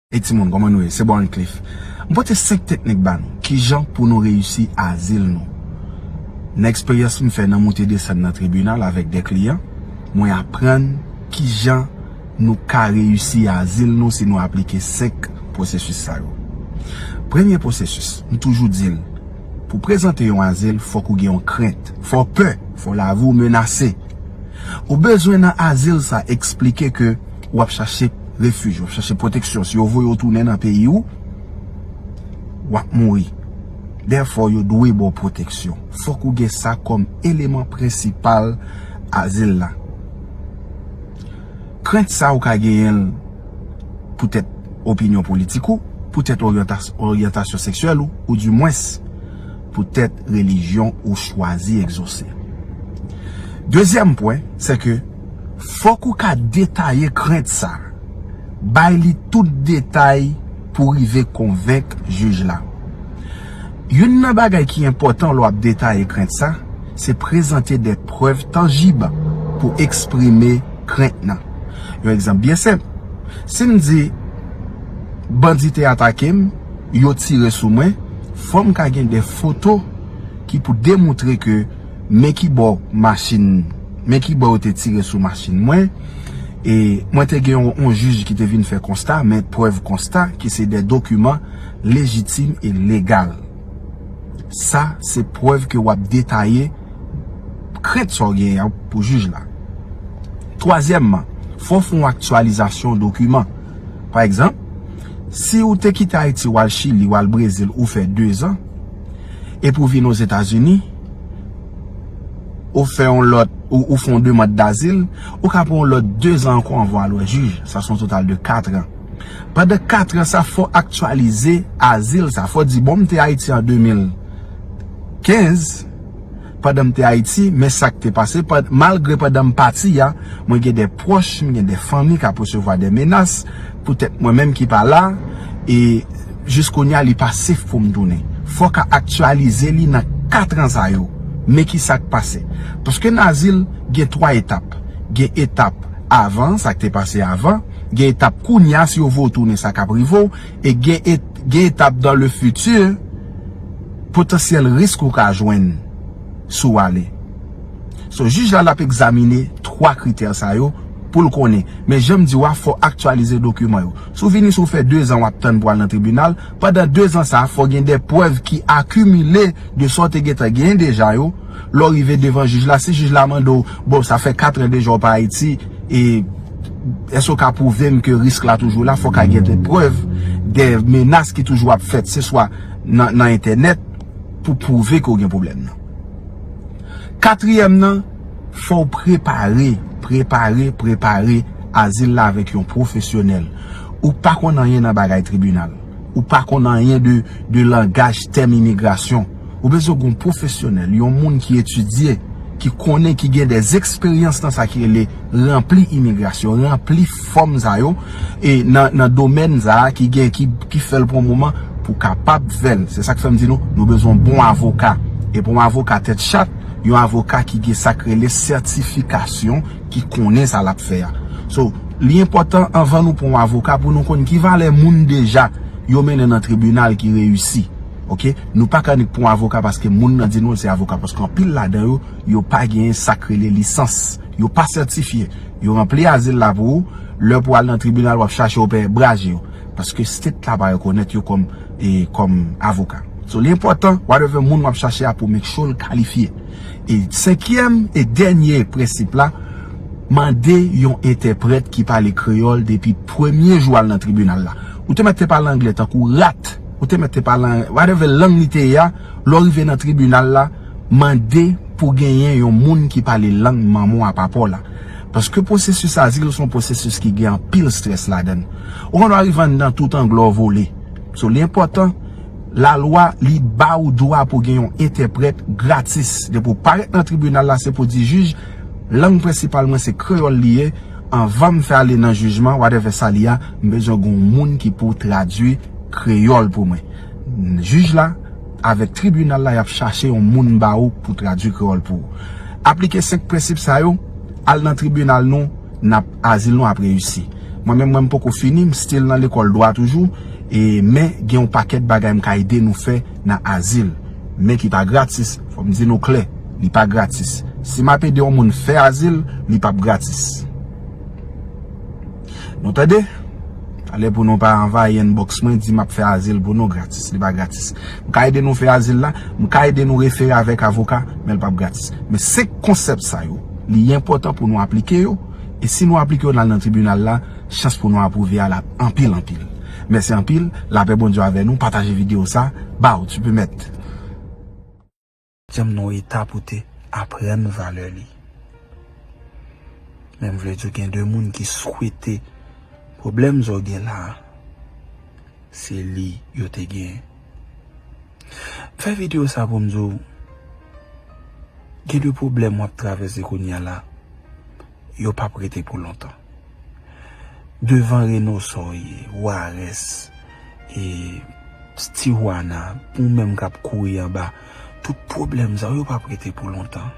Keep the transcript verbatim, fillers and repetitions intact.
Hey timoun, kòman nou ye? Se Born Cliff. M pote senk teknik ba nou. Kijan pou nou reyisi azil nou? Nan eksperyans m fè nan moute desann nan tribinal avèk de kliyan, mwen aprann kijan nou ka reyisi azil nou si nou aplike senk pwosesis sa yo. Premye pwosesis, m toujou di l, pou prezante yon azil, fòk ou gen yon krent. Fò w pè, fò w lavi w menase. Ou bezwen nan azil sa eksplike ke w ap chache refij, w ap chache pwoteksyon. Si yo voye w tounen nan peyi w, w ap mouri. Dèfò, yo dwe ba w pwoteksyon. Fòk ou gen sa kòm eleman prensipal azil la. Krent sa ou ka genyen l poutèt opinyon politik ou, poutèt oryantas-, oryantasyon seksyèl ou, oudimwens poutèt relijyon ou chwazi egzose. Dezyèm pwen, se ke fòk ou ka detaye krent sa. Bay li tout detay pou rive konvenk jij la. Youn nan bagay ki enpòtan lè w ap detaye krent sa, se prezante de prèv tanjib pou eksprime krent nan. Yon egzanp byen senp, si m di bandi te atake m, yo tire sou mwen, fò m ka gen de foto ki pou demontre ke men ki bò machin, men ki bò yo te tire sou machin mwen, e mwen te gen yon, yon jij ki te vin fè konsta, men prèv konsta ki se de dokiman lejitim e legal. Sa se prèv ke w ap detaye krent sa w genyen an pou jij la. Twazyèmman, fò w fè yon aktyalizasyon dokiman. Pa egzanp, si w te kite Ayiti w al Chili, w al Brezil, ou fè dezan, epi w vin Ozetazini, ou fè yon lòt, ou, ou fè yon demann dazil, ou ka pran yon lòt dezan ankò anvan w al wè jij. Sa se yon total de katran. Pandan katran sa, fò w aktyalize azil sa. Fò w di, bon, m te Ayiti an de mil kenz, pandan m te Ayiti, men sa k te pase, pand-, malgre pandan m pati a, mwen gen de pwòch, m gen de fanmi k ap resevwa de menas, poutèt mwen menm ki pa la, e jis kounye a, li pa sef pou m tounen. Fò w ka aktyalize li nan katran sa yo. Men ki sa k pase. Paske nan azil, gen twa etap. Gen etap avan, sa k te pase avan, gen etap kounye a, si yo voye w tounen, sa k ap rive w, e gen et-, gen etap dans le futur, potansyèl risk ou ka jwenn si w ale. So, jij la, l ap egzamine twa kritè sa yo pou l konnen. Men jan m di w a, fò w aktyalize dokiman yo. Si w vini, si w fè dezan w ap tann pou al nan tribinal, pandan dezan sa a, fò w gen de prèv ki akimile de sa w te gentan genyen deja yo. Lè w rive devan jij la, si jij la mande w, bon, sa fè katran deja w pa Ayiti, e èske w ka pwouve m ke risk la toujou la? Fò w ka gen de prèv, de menas ki toujou ap fèt, se swa nan, nan entènèt, pou pwouve ke w gen pwoblèm nan. Katriyèm nan, fò w prepare, prepare, prepare azil la avèk yon pwofesyonèl. Ou pa konn anyen nan bagay tribinal. Ou pa konn anyen de, de langaj tèm imigrasyon. Ou bezwen gen yon pwofesyonèl, yon moun ki etidye, ki konnen, ki gen de eksperyans nan sa ki rele ranpli imigrasyon, ranpli fòm sa yo, e nan, nan domèn sa a ki gen, ki, ki fè l pou yon moman pou kapab fè l. Se sa k fè m di nou, nou bezwen yon bon avoka. E pou yon avoka tèt chat, yon avoka ki gen sa k rele sètifikasyon, ki konnen sa l ap fè a. So, li enpòtan anvan nou pran yon avoka pou nou konn ki valè moun deja yo mennen nan tribinal ki reyisi. Oke? Nou pa ka nik pran yon avoka paske moun nan di nou l se avoka, paske anpil ladan yo, yo pa genyen sa k rele lisans. Yo pa sètifye. Yo ranpli azil la pou ou. Lè pou al nan tribinal, w ap chache w pè braje yo. Paske state la pa rekonèt yo kòm, e, kòm avoka. So, li enpòtan, whatever moun w ap chache a pou make sure l kalifye. E senkyèm e dènye prensip la, mande yon entèprèt ki pale kreyòl depi premye jou al nan tribinal la. Ou te mèt te pale anglè tankou rat. Ou te mèt te pale an-, whatever lang li te ye a, lè w rive nan tribinal la, mande pou genyen yon moun ki pale lang manman w a papa w la. Paske pwosesis azil se yon pwosesis ki gen anpil strès ladan l. Ou konn w a rive anndan tout anglè w vole. So, li enpòtan, lalwa, li ba ou dwa pou gen yon entèprèt gratis. Depi w parèt nan tribinal la, se pou di jij, lang prensipal mwen se kreyòl li ye, anvan m fè ale nan jijman, whatever sa li a, m bezwen gen yon moun ki pou tradui kreyòl pou mwen. Jij la, avèk tribinal la, y ap chache yon moun ba ou pou tradui kreyòl pou ou. Aplike senk prensip sa yo, al nan tribinal nou, n ap, azil nou ap reyisi. Mwen menm, mwen m poko fini, m still nan lekòl dwa toujou, e, men gen yon pakèt bagay m ka ede nou fè nan azil, men ki pa gratis. Fò m di nou klè, li pa gratis. Si m ap ede yon moun fè azil, li p ap gratis. Nou tande? Talè pou nou pa anvayi inbox mwen, di m ap fè azil pou nou gratis. Li pa gratis. M ka ede nou fè azil la, m ka ede nou refere avèk avoka, men l p ap gratis. Men senk konsèp sa yo, li enpòtan pou nou aplike yo. E si nou aplike yo, n al nan tribinal la, chans pou nou apwouve a la anpil, anpil. Mèsi anpil, lapè Bondye avè nou, pataje videyo sa, bow, tu peux mettre. Janm nan yon eta pou te aprann valè li. Men m vle di w gen de moun ki swete pwoblèm sa w gen la, se li yo te gen. M fè videyo sa pou m di w, gen de pwoblèm w ap travèse kounye a la, yo p ap rete pou lontan. Devan Renoso ye, Warès, e Tijuana, ou menm k ap kouri anba, tout pwoblèm sa yo, yo p ap rete pou lontan.